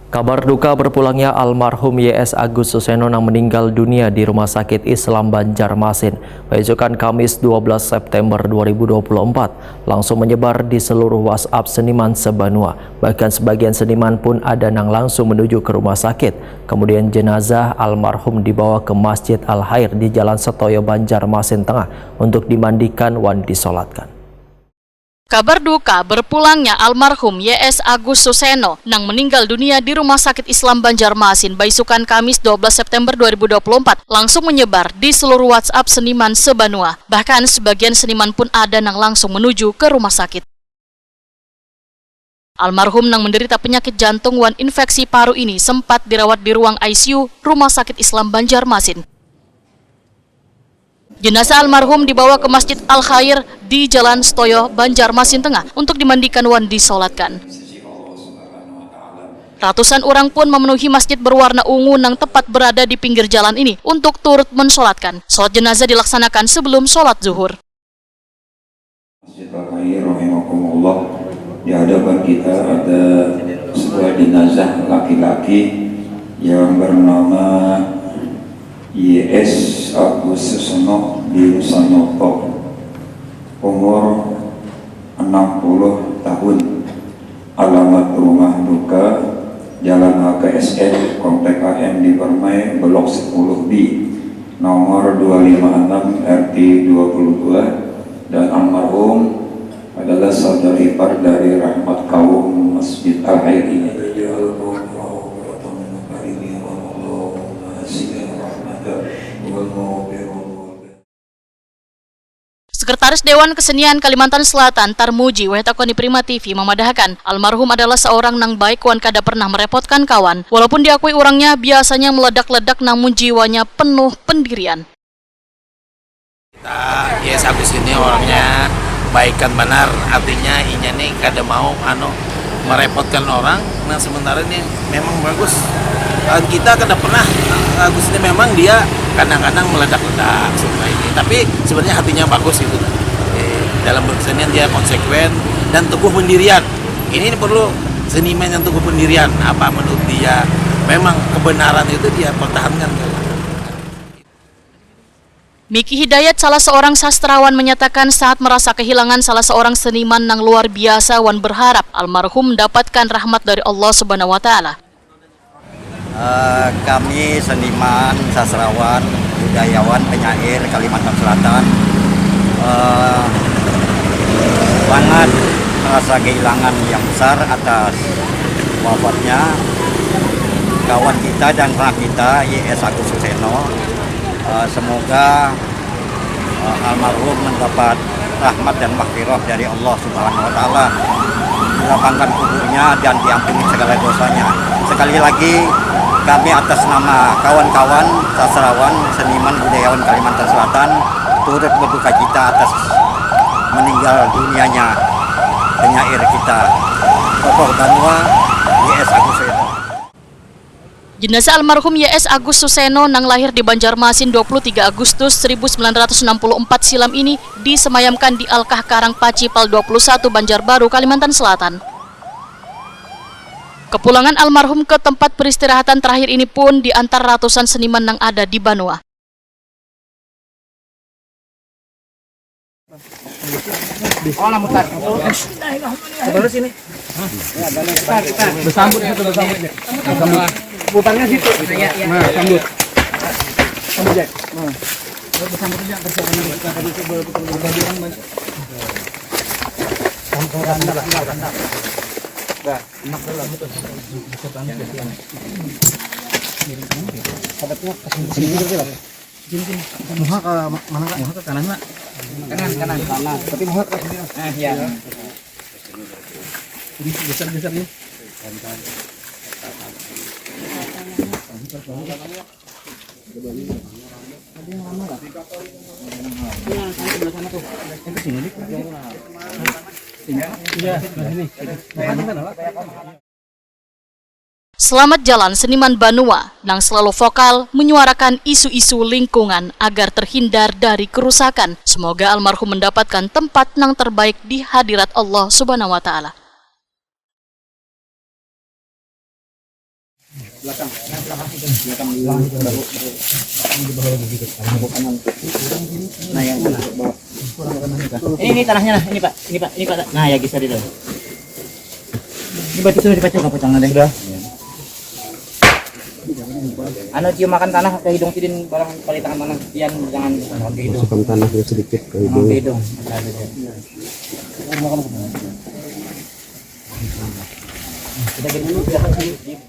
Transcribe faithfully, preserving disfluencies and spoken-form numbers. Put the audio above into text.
Kabar duka berpulangnya almarhum Y S Agus Suseno nang meninggal dunia di Rumah Sakit Islam Banjarmasin, baisukan Kamis dua belas September dua ribu dua puluh empat, langsung menyebar di seluruh WhatsApp seniman sebanua. Bahkan sebagian seniman pun ada nang langsung menuju ke rumah sakit. Kemudian jenazah almarhum dibawa ke Masjid Al Khair di Jalan Setoyo, Banjarmasin Tengah untuk dimandikan wan disolatkan. Kabar duka berpulangnya almarhum Y S Agus Suseno nang meninggal dunia di Rumah Sakit Islam Banjarmasin baisukan Kamis dua belas September dua ribu dua puluh empat langsung menyebar di seluruh WhatsApp seniman sebanua. Bahkan sebagian seniman pun ada nang langsung menuju ke rumah sakit. Almarhum nang menderita penyakit jantung wan infeksi paru ini sempat dirawat di ruang I C U Rumah Sakit Islam Banjarmasin. Jenazah almarhum dibawa ke Masjid Al Khair di Jalan Setoyo, Banjarmasin Tengah untuk dimandikan wan disolatkan. Ratusan orang pun memenuhi masjid berwarna ungu nang tepat berada di pinggir jalan ini untuk turut mensolatkan. Solat jenazah dilaksanakan sebelum solat zuhur. Masjid Al-Khair rahimakumullah, di hadapan kita ada sebuah jenazah laki-laki yang bernama Y S Agus Suseno bin Sanyoto, umur enam puluh tahun. Alamat rumah duka, Jalan H K S N, Komplek A M di Permai, Blok sepuluh B, nomor dua lima enam, R T dua puluh dua, dan almarhum adalah saudara ipar dari Rahmat Kaum Masjid Al Khair ini. Sekretaris Dewan Kesenian Kalimantan Selatan, Tarmuji Wehtakoni Prima T V, mamadahakan, almarhum adalah seorang nang baik wan kada pernah merepotkan kawan. Walaupun diakui urangnya biasanya meledak-ledak, namun jiwanya penuh pendirian. Nah, Y S Agus ini orangnya baikan banar, artinya inya nih kada mau anu merepotkan orang. Nah, sementara ini memang bagus. Lawan kita kada pernah, Agus ini memang dia kadang-kadang meledak-ledak semua ini, tapi sebenarnya hatinya bagus gitu. Eh, dalam berkesenian dia konsekuen dan teguh pendirian. Ini, ini perlu seniman yang teguh pendirian. Apa menurut dia memang kebenaran itu dia pertahankan. Miki Hidayat, salah seorang sastrawan, menyatakan saat merasa kehilangan salah seorang seniman nang luar biasa wan berharap almarhum mendapatkan rahmat dari Allah Subhanahu wa Ta'ala. Eh, kami seniman, sastrawan, budayawan, penyair Kalimantan Selatan eh, sangat merasa kehilangan yang besar atas wafatnya kawan kita dan pernah kita, Y S Agus Suseno. Eh, semoga eh, almarhum mendapat rahmat dan maghfirah dari Allah Subhanahu wa Ta'ala, dilapangkan kuburnya dan diampuni segala dosanya. Sekali lagi, kami atas nama kawan-kawan sastrawan, seniman, budayawan Kalimantan Selatan turut berduka cita atas meninggal dunianya penyair kita, tokoh banua, Y S Agus Suseno. Jenazah almarhum Y S Agus Suseno nang lahir di Banjarmasin dua puluh tiga Agustus seribu sembilan ratus enam puluh empat silam ini disemayamkan di Alkah Karang Pacipal dua puluh satu, Banjarbaru, Kalimantan Selatan. Kepulangan almarhum ke tempat peristirahatan terakhir ini pun diantar ratusan seniman nang ada di banua. Olah mutar. Terus ini. Bersambut itu, bersambut. Bersambut. Putarnya situ. Nah, sambut. Sambut, Jack. Nah. Bersambut aja, bersambut. Nah. Muha ke mana, Kak? Muha ke kanan, Mak. Kanan, kanan. Kanan. Tapi muha ke sini. Ah, iya. Ini geser, geser nih. Ada yang lama nggak? Nah, sebelah sana tuh. Yang ke sini, Dik. Iya, sebelah sini. Bukan, bukan, Pak. Selamat jalan seniman banua nang selalu vokal menyuarakan isu-isu lingkungan agar terhindar dari kerusakan. Semoga almarhum mendapatkan tempat nang terbaik di hadirat Allah Subhanahu wa Ta'ala. Belakang, nah, belakang itu, belakang di bahu, bahu, bahu kanan. Nah, yang di bawah. Ini, ini tanahnya, nah, ini, Pak, ini, Pak, ini, Pak. Nah, ya, geser itu. Ini berarti sudah dipacang, Pak, pacang, nah, deh. Sudah. Anu, cium makan tanah ke hidung sidin, barang palitangan tanah, pian jangan ke hidung. Masukkan tanahnya sedikit ke hidung. Ke hidung. Kita gini dulu, ya.